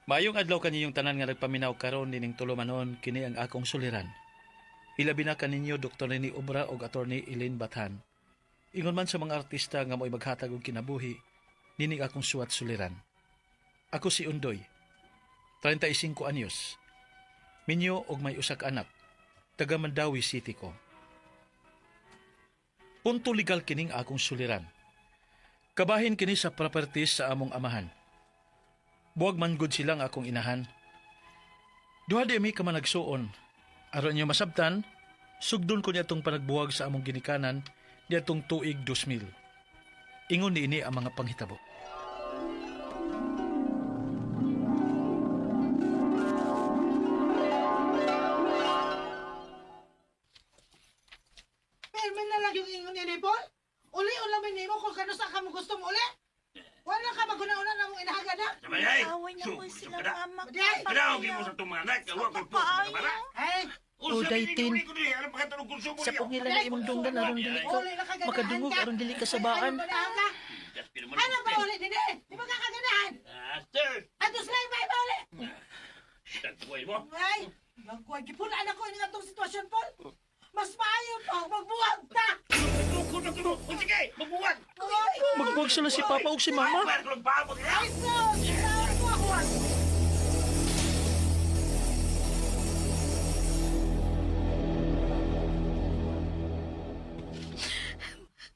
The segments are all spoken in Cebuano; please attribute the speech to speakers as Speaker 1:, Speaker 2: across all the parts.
Speaker 1: Maayong adlaw kaninyong tanan nga nagpaminaw karon nining tulumanon, kini ang akong suliran. Ilabi na kaninyo Dr. Nini Obra og Attorney Elaine Bathan. Ingon man sa mga artista nga mo'y maghatag og kinabuhi, nining akong suwat suliran. Ako si Undoy, 35 anyos. Minyo og may usa ka anak, taga Mandaue City ko. Punto legal kining akong suliran. Kabahin kini sa properties sa among amahan. Buwag man gud silang akong inahan. Duha di mi ka managsuon. Aron niyo masabtan, sugdon ko niya itong panagbuwag sa among ginikanan niadtong tuig 2000. Ingon niini ang mga panghitabo.
Speaker 2: Permen na lang yung ingon ni Paul. Uli ulam ni mo kung kano sa ka mo gusto mo uli. Wala ka maguna-una na mong inahaga na.
Speaker 3: Sabayay!
Speaker 4: Away na po sila, mama.
Speaker 2: Di!
Speaker 3: Kanaog mo sa itong mga anak, wa ko'y po sa mga bana.
Speaker 2: Ay,
Speaker 1: O, Daytin.
Speaker 3: Sa
Speaker 1: Sa pungila na imong dunggan aron dili ka
Speaker 2: uli na kaganahan
Speaker 1: makadungog
Speaker 2: ka.
Speaker 1: aron dili ka sabaan.
Speaker 2: Ano ba ka? Ano ba uli din eh? Di ba ka kaganahan?
Speaker 3: Master!
Speaker 2: Ato sila yung ba uli?
Speaker 3: Tagpuay mo!
Speaker 2: Ay, magkuhay gipuna na ko ini atong sitwasyon, Paul. Mas maayo pa, magbuwag ta.
Speaker 3: Tukod na tulo! O sige! Magbuwag!
Speaker 2: Ay,
Speaker 1: Magbuwag sila si Papa ug si Mama.
Speaker 3: Pwede ko lang paabot
Speaker 2: ay, sus! Magbuwag!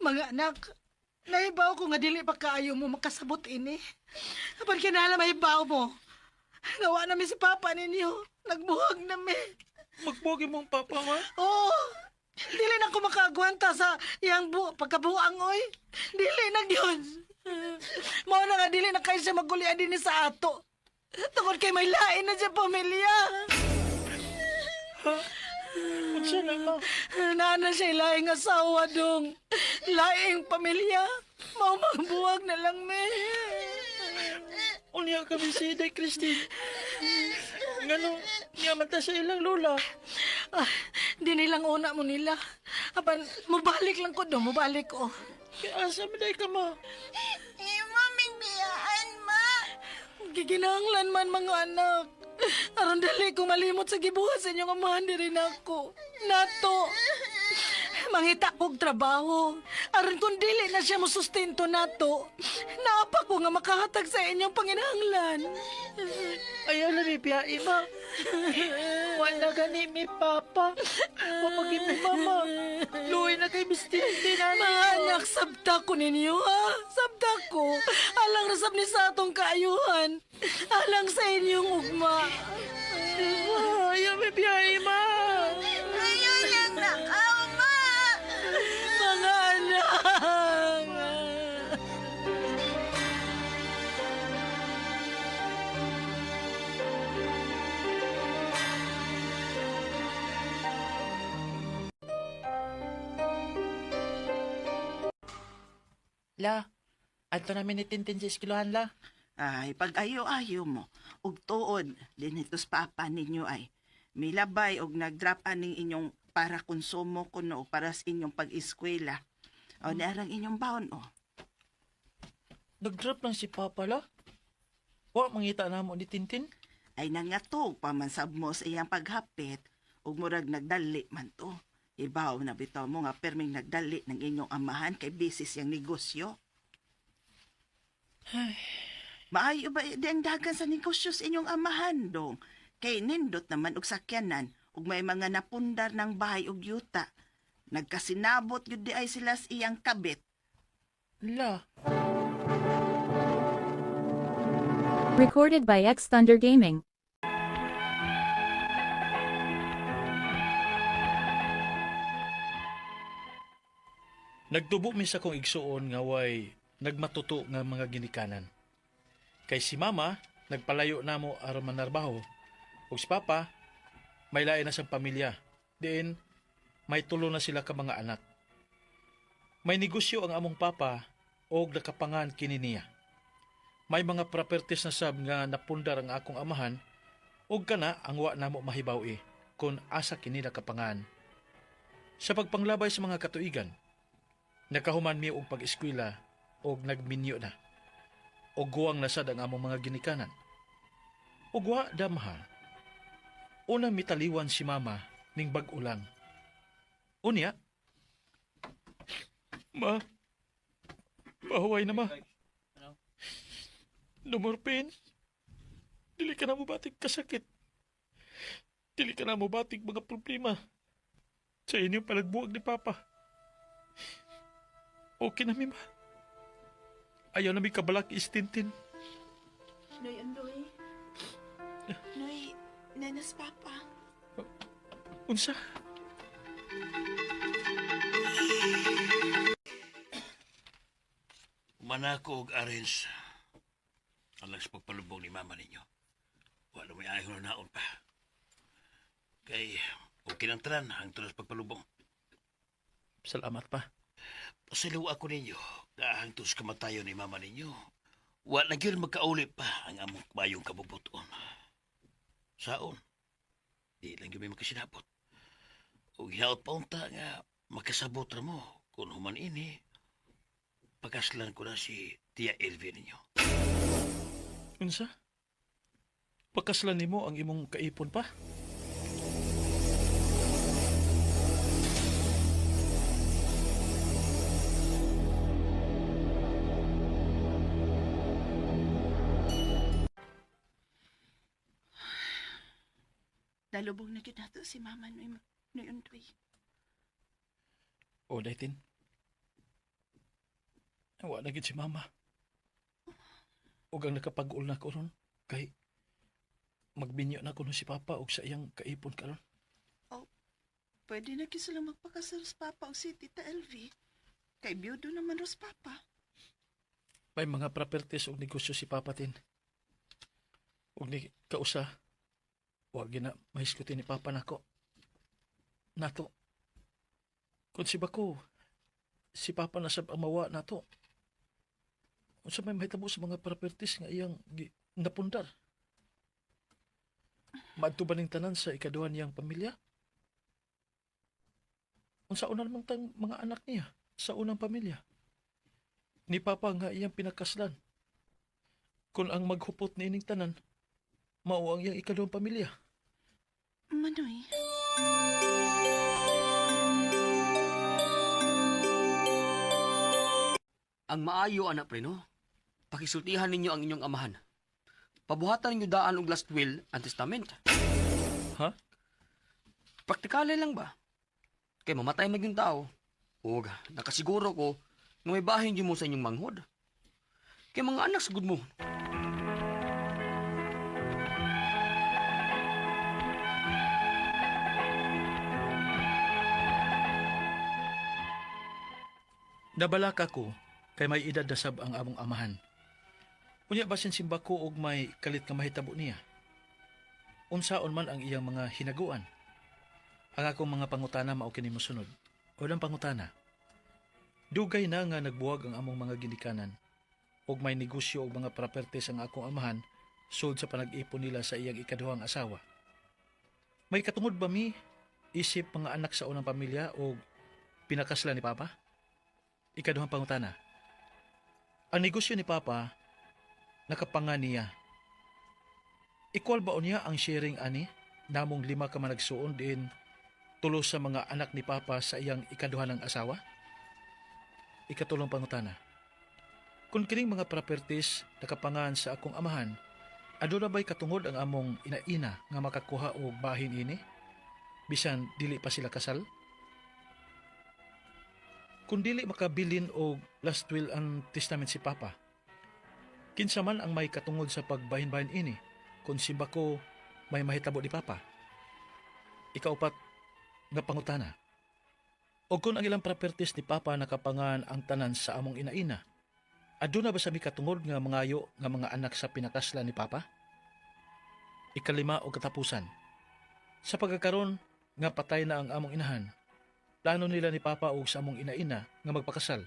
Speaker 2: Mga anak, naibaw ko nga dili pa kaayo mo makasabot ini. Apan kinahanglan mahibaw mo. Nawa na mi si Papa ninyo. Nagbuhag na mi.
Speaker 1: Magbuwag imong papa ma.
Speaker 2: Oo. Dili na ko makaagwanta sa iyang pagkabuang oy. Dili na gyud. Mao na nga dili na kayo siya magulian din sa ato. Tungod kay may lain na siya pamilya.
Speaker 1: Unsa na ma?
Speaker 2: Naa na siya laing asawa dong. Laing pamilya. Mao magbuwag na lang me.
Speaker 1: Unya kami si Day Christine. Ngano niya man ta sa ilang lola.
Speaker 2: Ah, di nilang una mo nila. Apan, mubalik lang ko do, mubalik ko.
Speaker 1: Kay asa man day ka ma?
Speaker 4: Imo ming biyaan, ma.
Speaker 2: Giginahanglan man mga anak. Aron dali ko malimot sa gibuhat sa inyong amahan diri nako. Nato. Mangita kog trabaho. Aron kung dili na siya mosustento nato. Naapa ko nga makahatag sa inyong panginahanglan.
Speaker 1: Ayaw lang mi biyahe ma. Wala gani mi papa. Wa pagi mi mama. Luoy na kay Miss Tintin ani.
Speaker 2: Mga anak, sabta ko ninyo ha. Sabta ko. Alang rasab ni sa atong kaayuhan. Alang sa inyong ugma.
Speaker 1: Ayaw mi biyahe ma.
Speaker 4: Ayaw lang nakaw, ma.
Speaker 2: Mga anak.
Speaker 1: La, adto namin ni Tintin sa eskilohan la.
Speaker 5: Ay, pag ayo-ayo mo, ug tuod, dinitos papa ninyo ay, milabay og nagdrap aning inyong para konsumo kuno o para sa inyong pag-eskwela. O, niarang inyong baon, o.
Speaker 1: Nag-drop lang si Papa la. Wa mangita namo ni Tintin.
Speaker 5: Ay nangatog pa man sab mo sa iyang paghapit, ug murag nagdali man to. Ibaw na bitaw mo nga perming nagdali ng inyong amahan kay busy siyang negosyo. Maayo ba di ang dagan sa negosyo sa inyong amahan dong? Kay nindot naman og sakyanan ug may mga napundar ng bahay ug yuta. Nagkasinabot gyud di ay sila sa iyang kabit.
Speaker 1: La,
Speaker 6: Recorded by X Thunder Gaming.
Speaker 1: nagtubo mi sa kong igsuon nga way nagmatuto nga mga ginikanan. Kay si mama, nagpalayo namo aron manarbaho. Ug si papa, may lain na siyang pamilya. Diin, may tulo na sila ka mga anak. May negosyo ang among papa og nakapangan kini niya. May mga properties na sab nga napundar ang akong amahan ug kana ang wa namo mahibaw-i kung asa kini nakapangan. Sa pagpanglabay sa mga katuigan, nakahuman mi og pag-eskwela og nagminyo na. Og guwang nasad ang among mga ginikanan. Ug wa damha. Una mitaliwan si mama ning bag-o lang. Unya, Ma, pahuway na ma. No more pain. Dili ka na mo batig kasakit. Dili ka na mo batig mga problema. Sa inyong palagbuwag ni Papa. Okay na mi ma. Ayaw na mi kabalak istintin.
Speaker 4: Noy, Andoy. Noy, nanas papa.
Speaker 1: Unsa?
Speaker 3: Manako og arrange alang sa pagpalubong ni mama ninyo. Wala may ayaw na naon pa. Kay, okay lang tanan hangtod sa pagpalubong.
Speaker 1: Salamat pa.
Speaker 3: Pasalaw ako ninyo, na hangtod sa kamatayon ni mama ninyo. Wala na gyud magkauli pa ang among mayong kabubuton. Saon, di lang gyud may makasinabot. O hinaot pa unta nga makasabot ra mo kung human ini, pagkaslan ko na si Tia Elvie ninyo.
Speaker 1: Unsa? Pagkaslan nimo ang imong kaipon pa?
Speaker 5: Nalubong na gyud nato si mama, Noy, Noy Undoy.
Speaker 1: O, daytin. Wa na gid si mama. Ug ang nakapag-ul na ko ron kay magbinyo na kuno si papa og sa iyang kaipon karon.
Speaker 5: Pwede na gyud sila magpakasal sa papa o si Tita LV. Kay biyudo naman ros papa.
Speaker 1: May mga properties og negosyo si papa tin. Ug ni kausa wa gina mahisgutin ni papa nako. Nato. Kung si bako, si papa na sab ang mawa nato. Unsa may mahitabo sa mga properties nga iyang napundar? Maadto ba ning tanan sa ikaduha niyang pamilya? Unsa una namang tang mga anak niya sa unang pamilya? Ni Papa nga iyang pinakaslan. Kung ang maghupot niining tanan, mao ang iyang ikaduhang pamilya.
Speaker 5: Manoy.
Speaker 7: Ang maayo, anak preno, pakisultihan ninyo ang inyong amahan. Pabuhatan ninyo daan og last will and testament.
Speaker 1: Ha?
Speaker 7: Praktikale lang ba? Kay mamatay man yung tao. Og nakasiguro ko nga may bahin mo sa inyong manghod. Kay mga anak sagud mo.
Speaker 1: Nabalaka ko kay may edad na sab ang among amahan. Unya basin simba ko og may kalit nga mahitabo niya. Unsaon man ang iyang mga hinaguan. Ang akong mga pangutana mao kini mosunod. Unang pangutana. Dugay na nga nagbuwag ang among mga ginikanan og may negosyo og mga properties ang akong amahan sud sa panag-ipon nila sa iyang ikaduhang asawa. May katungod ba mi isip mga anak sa unang pamilya o pinakasla ni Papa? Ikaduhang pangutana. Ang negosyo ni Papa nakapanga niya. Equal ba niya ang sharing ani namong lima ka managsuon diin tulo sa mga anak ni Papa sa iyang ikaduha ng asawa? Ikatulong pangutana. Kung kining mga properties nakapangan sa akong amahan, aduna ba'y katungod ang among ina-ina nga makakuha og bahin ini? Bisan dili pa sila kasal? Kung dili makabilin og last will and testament si Papa, kinsa man ang may katungod sa pagbahin-bahin ini kung simba ko may mahitabo ni Papa? Ikaupat nga pangutana. O kung ang ilang properties ni Papa nakapangan ang tanan sa among ina-ina, aduna ba sa mi katungod nga mangayo nga mga anak sa pinakasla ni Papa? Ikalima o katapusan. Sa pagkakaron nga patay na ang among inahan, plano nila ni Papa og sa among ina-ina nga magpakasal.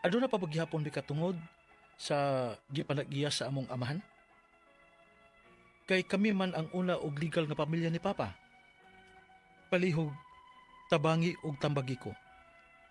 Speaker 1: Aduna pa paghihapon mi katungod sa gipanagiya sa among amahan? Kay kami man ang una og legal nga pamilya ni Papa. Palihog, tabangi og tambagi ko.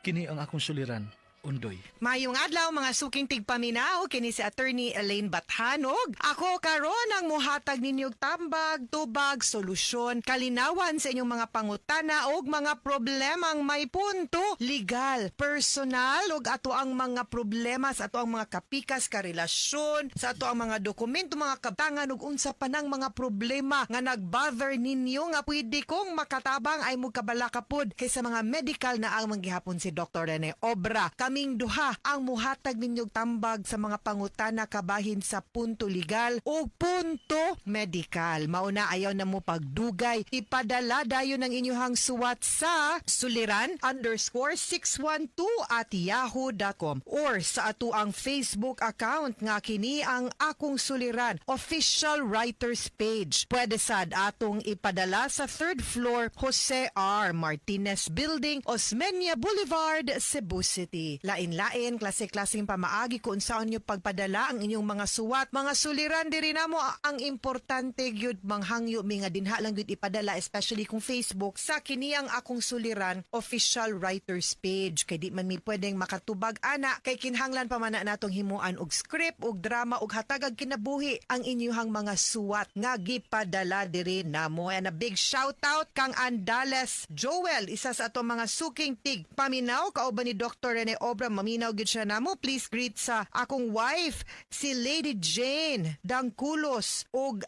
Speaker 1: Kini ang akong suliran Ondoy.
Speaker 8: Mayong adlaw, mga suking tigpaminaw, kini si Attorney Elaine Bathanog. Ako karon ang muhatag ninyo og tambag, tubag, solusyon, kalinawan sa inyong mga pangutana og mga problemang may punto legal, personal ug ato ang mga problema sa ato ang mga kapikas karelasyon, sa ato ang mga dokumento, mga kabtangan ug unsa pa nang mga problema nga nagbother ninyo nga pwede kong makatabang ay mo kabalaka pod kaysa mga medical na ang manggihapon si Dr. Rene Obra. Kaming duha ang muhatag ninyong tambag sa mga pangutana kabahin sa punto legal o punto medical. Mauna, ayaw na mo pagdugay. Ipadala dayon ang inyong suwat sa suliran_612@yahoo.com or sa ato ang Facebook account nga kini ang Akong Suliran Official Writers Page. Pwede sad atong ipadala sa third floor, Jose R. Martinez Building, Osmeña Boulevard, Cebu City. Lain-lain, klase-klaseng pamaagi kung saan nyo pagpadala ang inyong mga suwat, mga suliran diri namo. Ang importante gyud, manghangyo mi nga dinha lang gyud ipadala, especially kung Facebook, sa kini ang Akong Suliran Official Writers Page, kay di man mi pwedeng makatubag ana kay kinahanglan pa man na natong himuan og script og drama og hatagag kinabuhi ang inyuhang mga suwat nga gipadala diri namo. And a big shout out kang Andales Joel, isa sa atong mga suking tig paminaw kauban ni Dr. Rene Obra. Maminaw gyud siya namo. Please greet sa akong wife, si Lady Jane Dangkulos, og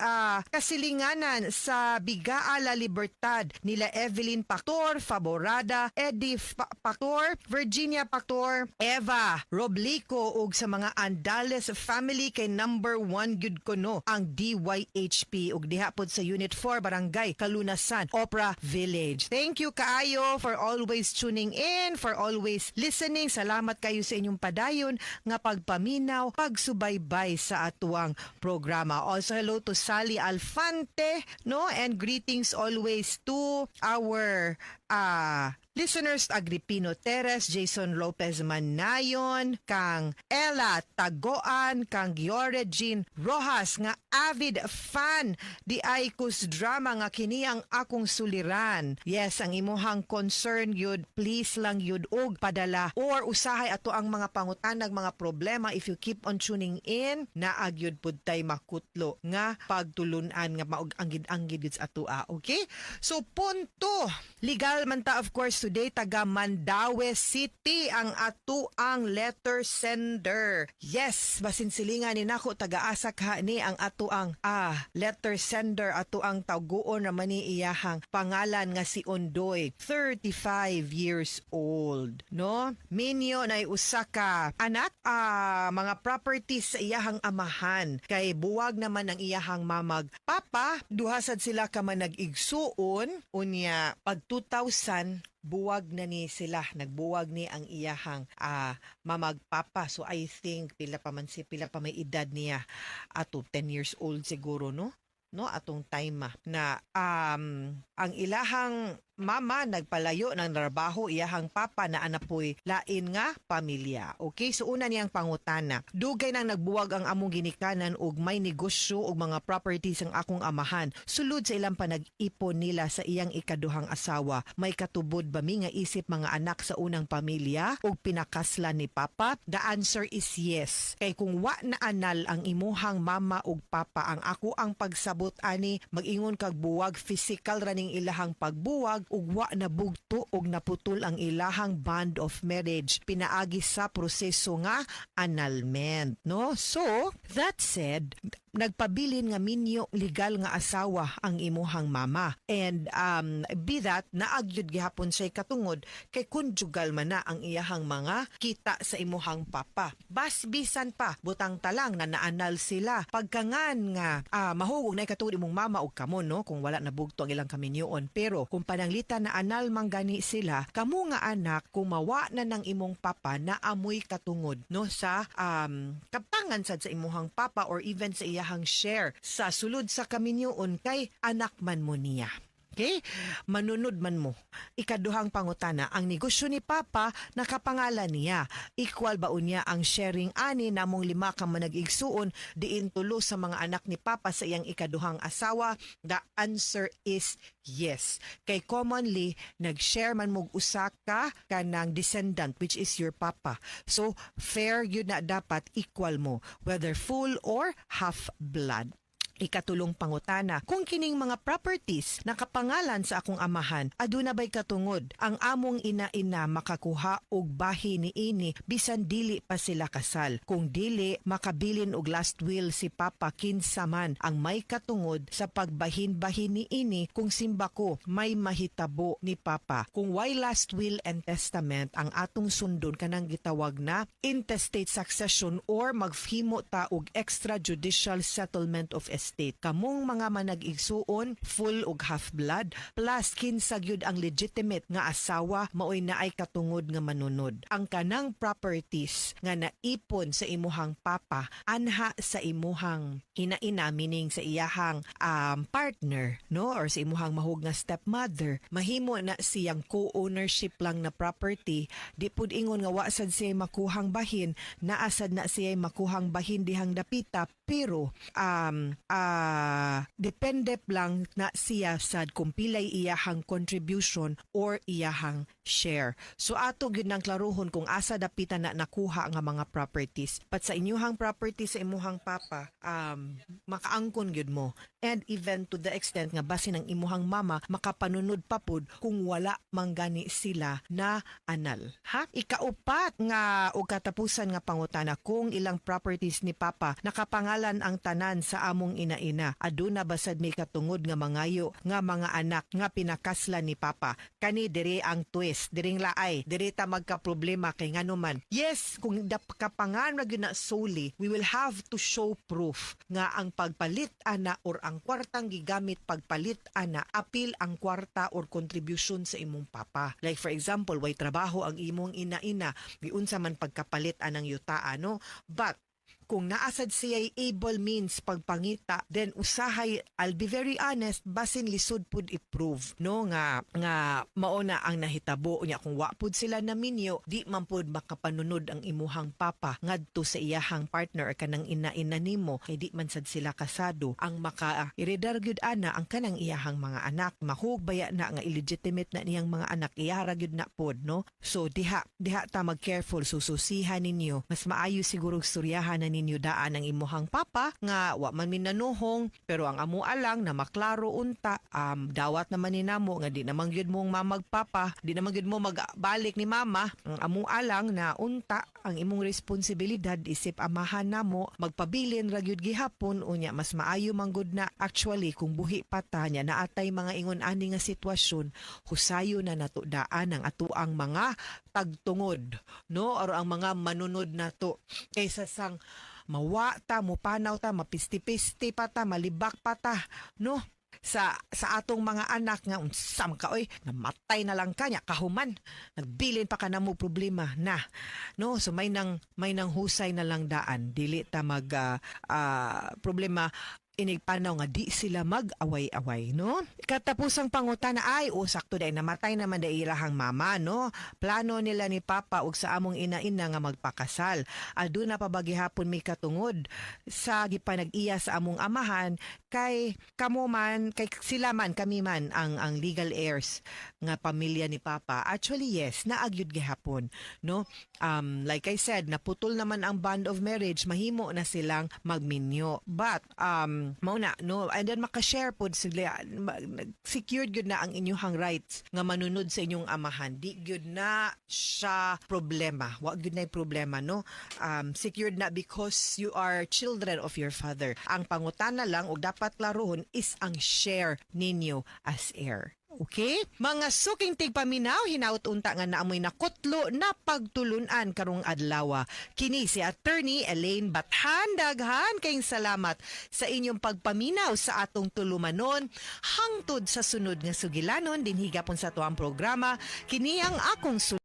Speaker 8: kasilinganan sa Bigaa, La Libertad nila Evelyn Pactor, Faborada, Eddie Pactor, Virginia Pactor, Eva Roblico ug sa mga Andales family, kay number one gyud kuno ang DYHP ug diha pod sa Unit 4, Barangay Kalunasan, Opera Village. Thank you kaayo for always tuning in, for always listening. Salamat kayo sa inyong padayon nga pagpaminaw, pagsubaybay sa atuang programa. Also, hello to Sally Alfante, no? And greetings always to our listeners Agripino Teres, Jason Lopez Manayon, kang Ella Tagoan, kang Giore Jean Rojas nga avid fan di Aikus drama nga kini ang Akong Suliran. Yes, ang imuhang concern yun, please lang yun og padala or usahay ato ang mga pangutanag, mga problema. If you keep on tuning in, naa gyud pud tay makutlo nga pagtulunan nga maog anggid-anggid gyud sa atoa. Okay? So punto legal man ta, of course, today. Taga Mandaue City ang ato ang letter sender. Yes, basin silingan ni nako taga-asa ka ni ang ato ang letter sender. Ato ang tawgoon naman ni iyahang pangalan nga si Ondoy, 35 years old, no? Minyo na usa ka anak, mga properties sa iyahang amahan kay buwag naman ang iyahang mamag papa. Duha sad sila ka man nag-igsuon. Unya pag 2000, buwag na ni sila, nagbuwag ni ang iyahang mamag papa. So I think pila pa man si pila pa may edad niya ato, 10 years old siguro, no, atong time na ang ilahang mama nagpalayo ng trabaho, iyahang papa na anapoy lain nga pamilya. Okay, so una niyang pangutana. Dugay nang nagbuwag ang among ginikanan ug may negosyo ug mga properties ang akong amahan. Sulod sa ilang panag-ipon nila sa iyang ikaduhang asawa. May katubod ba mi nga isip mga anak sa unang pamilya ug pinakaslan ni papa? The answer is yes. Kay kung wa na anal ang imuhang mama ug papa, ang ako ang pagsabot ani, mag-ingon kag buwag, physical raning ilahang pagbuwag ug wa nabugto ug naputol ang ilahang bond of marriage pinaagi sa proseso nga annulment, no? So that said, nagpabilin nga minyo legal nga asawa ang imuhang mama and be that naa gyud gihapon siya katungod kay conjugal man na ang iyahang mga kita sa imuhang papa. Bas bisan pa butang talang na naanal sila, pagkangan nga mahugog na katungod imong mama og kamo, no, kung wala nabugto ang ilang kaminyoon. Pero kung pananglitan na anal man gani sila, kamo nga anak, kung mawa na ng imong papa, naamoy katungod, no, sa kaptangan sad sa imuhang papa or even sa iyahang share sa sulod sa kaminyoon kay anak man mo niya. Okay? Manunod man mo. Ikaduhang pangutana, ang negosyo ni Papa nakapangalan niya. Equal ba unya ang sharing ani namong lima ka manag-igsuon diin tulo sa mga anak ni Papa sa iyang ikaduhang asawa? The answer is yes. Kay commonly nag-share man mog usa ka kanang descendant, which is your papa. So fair yun na, dapat equal mo whether full or half blood. Ikatulong pangutana, kung kining mga properties nakapangalan sa akong amahan, aduna bay katungod ang among ina-ina makakuha og bahin niini bisan dili pa sila kasal? Kung dili makabilin og last will si Papa, kinsa man ang may katungod sa pagbahin-bahin niini kung simbako may mahitabo ni Papa? Kung way last will and testament, ang atong sundon kanang gitawag na intestate succession or maghimo ta og extrajudicial settlement of estate. Kamong mga manag-igsuon, full og half blood, plus kinsa gyud ang legitimate nga asawa, maoy naay katungod nga manunod. Ang kanang properties nga naipon sa imuhang papa anha sa imuhang ina-ina, meaning sa iyahang partner, no, or sa imuhang mahug nga stepmother, mahimo na siyang co-ownership lang na property. Di pud ingon nga wa sad siya makuhang bahin, naasad na siya makuhang bahin dihang dapita, pero depende lang na siya sad kung pilay iyahang contribution or iyahang share. So ato gyud nang klaruhon kung asa dapita na nakuha nga mga properties. But sa inyuhang property sa imuhang papa, makaangkon gyud mo. And even to the extent nga basin ang imuhang mama makapanunod pa pud kung wala manggani sila na anal. Ha? Ikaupat nga og katapusan nga pangutana, kung ilang properties ni Papa nakapangalan ang tanan sa among ina-ina, aduna basad may katungod nga mangayo nga mga anak nga pinakaslan ni Papa? Kani diri ang twist, diring laay, diri ta magka problema kay ngano man. Yes, kung kapangan ra gyud na solely, we will have to show proof nga ang pagpalit ana or ang kwartang gigamit pagpalit ana apil ang kwarta or contribution sa imong papa. Like for example, way trabaho ang imong ina-ina, giunsa man pagkapalit anang yuta, no? But kung naasad siya able means pagpangita, then usahay, I'll be very honest, basin lisod pud i-prove, no, nga mao na ang nahitabo niya. Kung wa pud sila naminyo, di man pud makapanunod ang imuhang papa ngadto sa iyahang partner or kanang ina-ina nimo kay di man sad sila kasado. Ang maka iredar gyud ana ang kanang iyahang mga anak. Mahug baya na nga illegitimate na niyang mga anak, iyara gyud na pod, no? So diha diha ta mag careful. Sususihan ninyo, mas maayo siguro storyahan na ninyo daan ang imuhang papa nga wa man minanuhong, pero ang amo lang na maklaro unta, dawat naman ni namo nga di naman gyud mong mamagpapa, di naman gyud mo magbalik ni mama. Ang amo lang na unta ang imong responsibilidad isip amahan namo magpabilin ra gyud gihapon. Unya mas maayo man gud na actually kung buhi pa ta niya, naatay mga ingon ani nga sitwasyon, husayo na nato daan ang atuang mga tagtungod, no, or ang mga manunod nato kaysa sang mawa ta, mupanaw ta, mapisti-pisti pa ta, malibak pa ta, no, sa atong mga anak nga unsam ka oy, namatay na lang kanya kahuman nagbilin pa ka na mo problema na, no? So may nang husay na lang daan, dili ta mag problema inig panaw nga di sila mag-away-away, no? Katapusang pangutana ay, o sakto dahil namatay naman dahil ilahang mama, no? Plano nila ni Papa ug sa among ina-ina nga magpakasal. Aduna pa ba gihapon may katungod sa gipanag-iya sa among amahan kay kamo man, kay sila man, kami man ang legal heirs nga pamilya ni Papa? Actually, yes, naagyud gihapon, no? Like I said, naputol naman ang bond of marriage, mahimo na silang magminyo. But mao na, no, and then makashare pod sila, secured gyud na ang inyong rights nga manunod sa inyong amahan. Di gyud na siya problema. Wa gyud na problema, no? Secured na because you are children of your father. Ang pangutana lang og dapat klarohon is ang share ninyo as heir. Okay? Mga suking tigpaminaw, hinaut unta nga naamoy nakutlo na pagtulunan karong adlaw. Kini si Attorney Elaine Bathan. Daghan kayong salamat sa inyong pagpaminaw sa atong tulumanon. Hangtod sa sunod nga sugilanon, dinhi gapon sa atuang programa, kini ang akong suliran.